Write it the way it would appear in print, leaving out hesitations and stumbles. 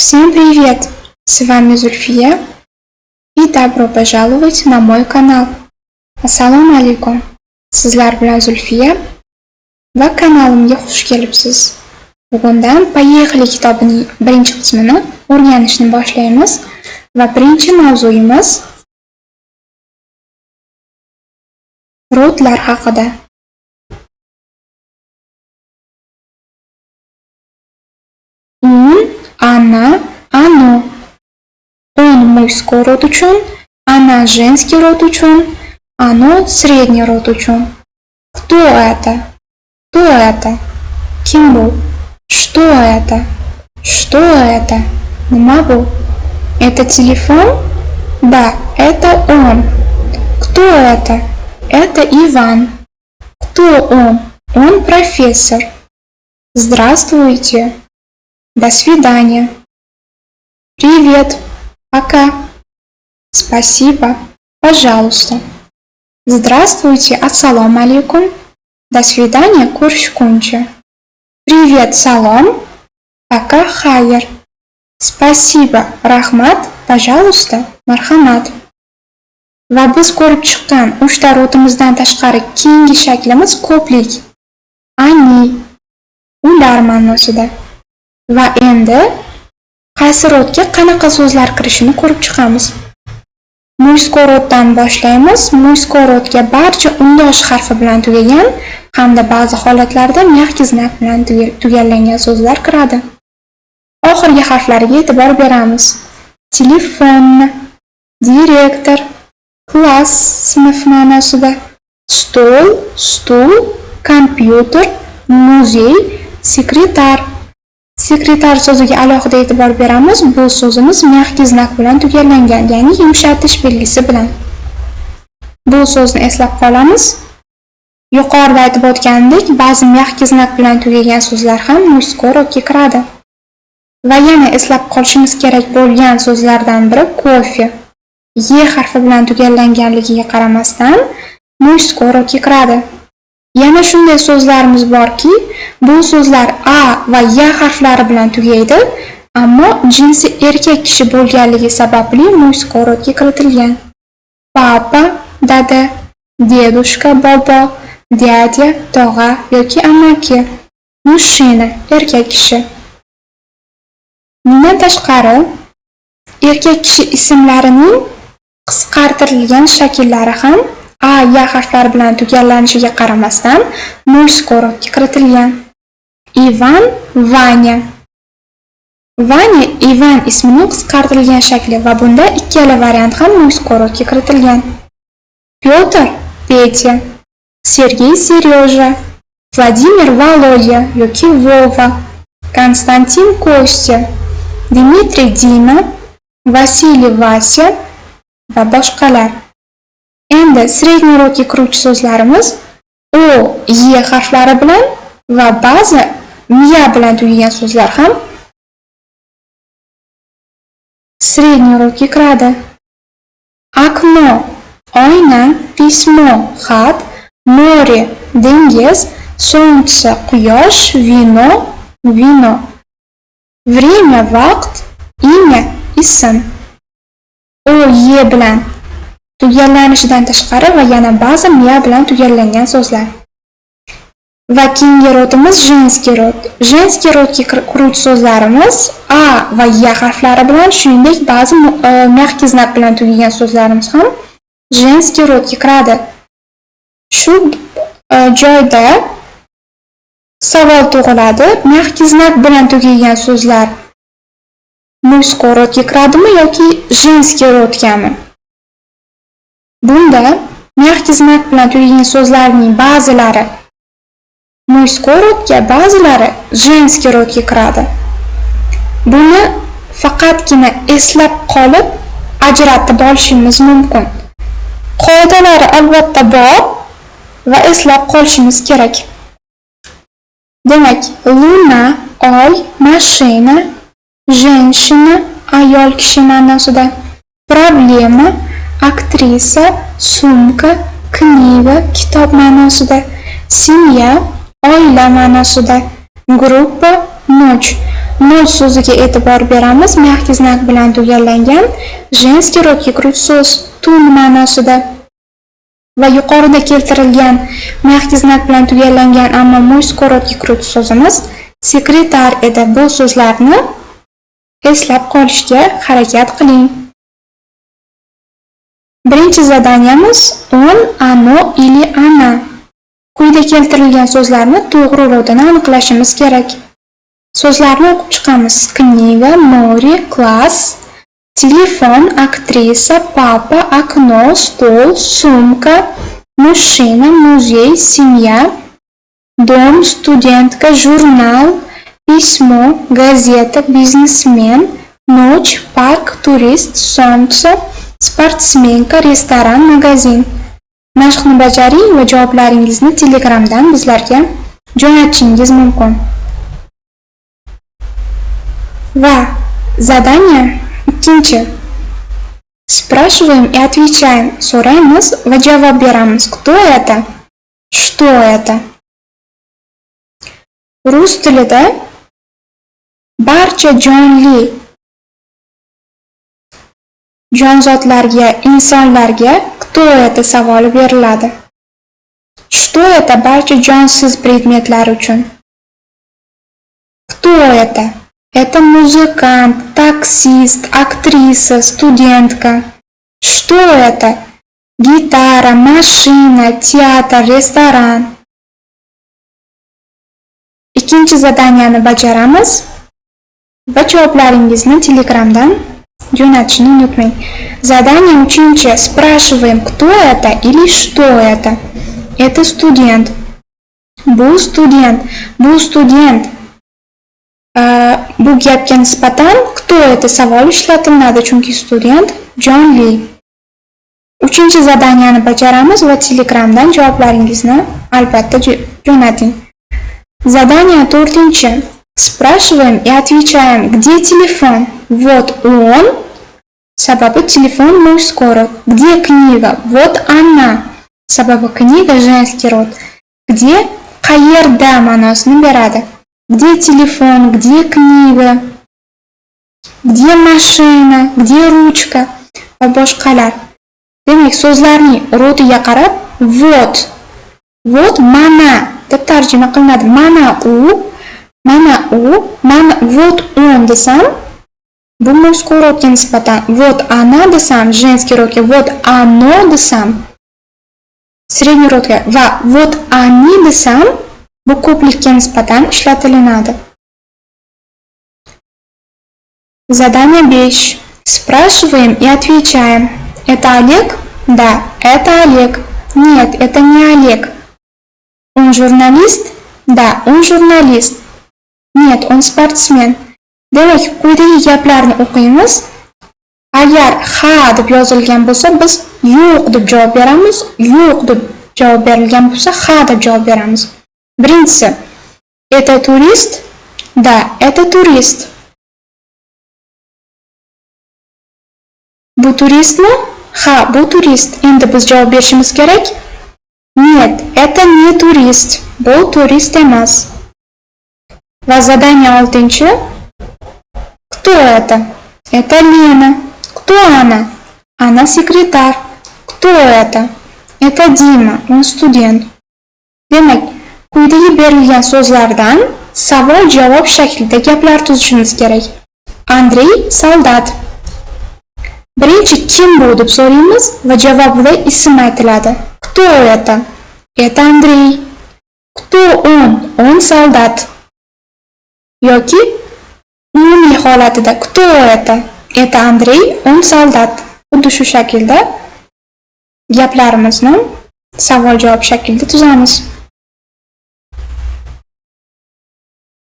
Всем привет! С вами Зульфия и добро пожаловать на мой канал. Assalomu alaykum. Sizlar bilan Zulfiya va kanalimga xush kelibsiz. Bugundan "Поехали" kitobining birinchi qismini o'rganishni boshlaymiz va birinchi mavzuyimiz род lar haqida. Он, она, оно. Он мужской род uchun, она женский род uchun, оно средний род uchun. Кто это? Кто это? Kim bu? Что это? Что это? Nima bu? Это телефон? Да, это он. Кто это? Это Иван. Кто он? Он профессор. Здравствуйте. До свидания. Привет. Пока. Спасибо. Пожалуйста. Здравствуйте. Assalomu alaykum. До свидания. Ko'rishguncha. Привет, salom. Пока, xayr. Спасибо, rahmat, пожалуйста, marhamat. Va biz ko'rib chiqqan uchta род imizdan tashqari keyingi shaklimiz ko'plik. Они, ular ma'nosida. Va endi qaysi род ga qanaqa so'zlar kirishini ko'rib chiqamiz. Мужской род dan boshlaymiz. Мужской род ga barcha undosh harfi bilan tugagan hamda ba'zi holatlarda мягкий знак bilan tugallangan so'zlar kiradi. Oxirgi harflariga e'tibor beramiz. Телефон, директор, класс sinf ma'nosida, stol, stul, kompyuter, muzey, секретарь. Секретарь so'ziga alohida e'tibor beramiz. Bu so'zimiz мягкий знак bilan tugallangan, ya'ni yumshatish belgisi bilan. Bu so'zni eslab qolamiz. Yuqorida aytib o'tgandek, ba'zi мягкий знак bilan tugagan so'zlar ham мужской род ga kiradi. Va yana eslab qolishimiz kerak bo'lgan so'zlardan biri kofe. "Е" harfi bilan tugallanganligiga qaramasdan мужской род ga kiradi. Yana shunday so'zlarimiz borki, bu so'zlar "а" va "я" harflari bilan tugaydi, ammo jinsi erkak kishi bo'lganligi sababli мужской род ga kiritilgan. Папа, dada, дедушка, bobo, дядя, tog'a yoki amaki, мужчина, erkak kishi. Bundan tashqari, erkak kishi ismlarining qisqartirilgan shakllari ham "а", "я" harflari bilan tugallanishiga qaramasdan мужской род ga kiritilgan. Иван, Ваня. Ваня Ivan ismining qisqartirilgan shakli va bunda ikkala variant ham мужской род ga kiritilgan. Петр, Петя, Сергей, Сережа, Владимир, Володя yoki Вова, Константин, Костя, Дмитрий, Дима, Василий, Вася va boshqalar. Endi средний род ga kiruvchi so'zlarimiz "о", "е" harflari bilan va ba'zi "мя" bilan tugagan so'zlar ham средний род ga kiradi. Окно, oyna, письмо, xat, море, dengiz, солнце, quyosh, вино, vino. Время, vaqt, имя, ism. "О", "е" bilan tugallanishidan tashqari va yana ba'zi "мя" bilan tugallangan so'zlar. Va keyingi род imiz женский род. Женский род ga kiruvchi so'zlarimiz "а" va "я" harflari bilan, shuningdek ba'zi мягкий знак bilan tugagan so'zlarimiz ham женский род ga kiradi. Shu joyda savol tug'iladi. Мягкий знак bilan tugagan so'zlar мужской род ga kiradimi yoki женский род gami? Bunda мягкий знак bilan tugagan so'zlarning ba'zilari мужской род ga, ba'zilari женский род ga kiradi. Buni faqatgina eslab qolib ajratib olishimiz mumkin. Qoidalari albatta bor va eslab qolishimiz kerak. Demak, луна, oy, машина, женщина, ayol kishi ma'nosida, проблема, актриса, сумка, книга, kitob ma'nosida, семья, oila ma'nosida, группа, ночь. Ночь so'ziga e'tibor beramiz. Мягкий знак bilan tugallangan, женский род ga kiruvchi so'z, tun ma'nosida. Va yuqorida keltirilgan мягкий знак bilan tugallangan, ammo мужской род ga kiruvchi so'zimiz секретарь edi. Bu so'zlarni eslab qolishga harakat qiling. Birinchi задания miz он, оно или она. Quyida keltirilgan so'zlarni to'g'ri род ini aniqlashimiz kerak. So'zlarni o'qib chiqamiz. Книга, море, класс, телефон, актриса, папа, окно, стол, сумка, мужчина, музей, семья, дом, студентка, журнал, письмо, газета, бизнесмен, ночь, парк, турист, солнце, спортсменка, ресторан, магазин. Mashqni bajaring va javoblaringizni Telegramdan bizlarga jo'natishingiz mumkin. Va задание ikkinchi. Спрашиваем и отвечаем. So'raymiz va javob beramiz. Кто это? Что это? Rus tilida barcha jonli jonzotlarga, insonlarga "кто это" savoli beriladi. "Что это" barcha jonsiz predmetlar uchun. Кто это? Это музыкант, таксист, актриса, студентка. Что это? Гитара, машина, театр, ресторан. Ikkinchi задания ni bajaramiz va javoblaringizni Telegramdan jo'natishni unutmang. Задание uchinchi. Спрашиваем, кто это или что это? Это студент. Bu student. Bu student. Bu gapga nisbatan "кто это" savoli ishlatiladi, chunki student jonli. Uchinchi задания ni bajaramiz va Telegramdan javoblaringizni albatta jo'nating. Задание to'rtinchi. Спрашиваем и отвечаем: где телефон? Вот он. Sababi телефон мужской род. Где книга? Вот она. Sababi книга женский род. Где qayerda ma'nosini beradi. Где телефон? Где книга? Где машина? Где ручка? Va boshqalar. Demak, so'zlarning род iga qarab "вот". "Вот" mana deb tarjima qilinadi. Mana u, mana u, mana "вот он" desam, bu мужской род ga nisbatan, "вот она" desam, женский род ga, "вот оно" desam, средний род ga va "вот они" desam, bu ko'plikka nisbatan ishlatilinadi. Задание 5. Спрашиваем и отвечаем. Это Олег? Да, это Олег. Нет, это не Олег. Он журналист? Да, он журналист. Нет, он спортсмен. Demak, quyidagi gaplarni o'qiymiz. Agar "ha" deb yozilgan bo'lsa, biz "yo'q" deb javob beramiz. "Yo'q" deb javob berilgan bo'lsa, "ha" deb javob beramiz. Birinchisi. Это турист? Да, это турист. Bu turistmi? Ha, bu turist. Endi biz javob berishimiz kerak. Нет, это не турист. Bu turist emas. Va задание oltinchi. Кто это? Это Лена. Кто она? Она секретарь. Кто это? Это Дима, он студент. Demak, quyidagi berilgan so'zlardan savol-javob shaklida gaplar tuzishimiz kerak. Андрей солдат. Birinchi "kim bu" deb so'raymiz va javobida ism aytiladi. Кто это? Это Андрей. Кто он? Он солдат. Yoki umumiy holatida "Кто это?" Это Андрей, он солдат. Xuddi shu shaklda gaplarimizni savol-javob shaklida tuzamiz.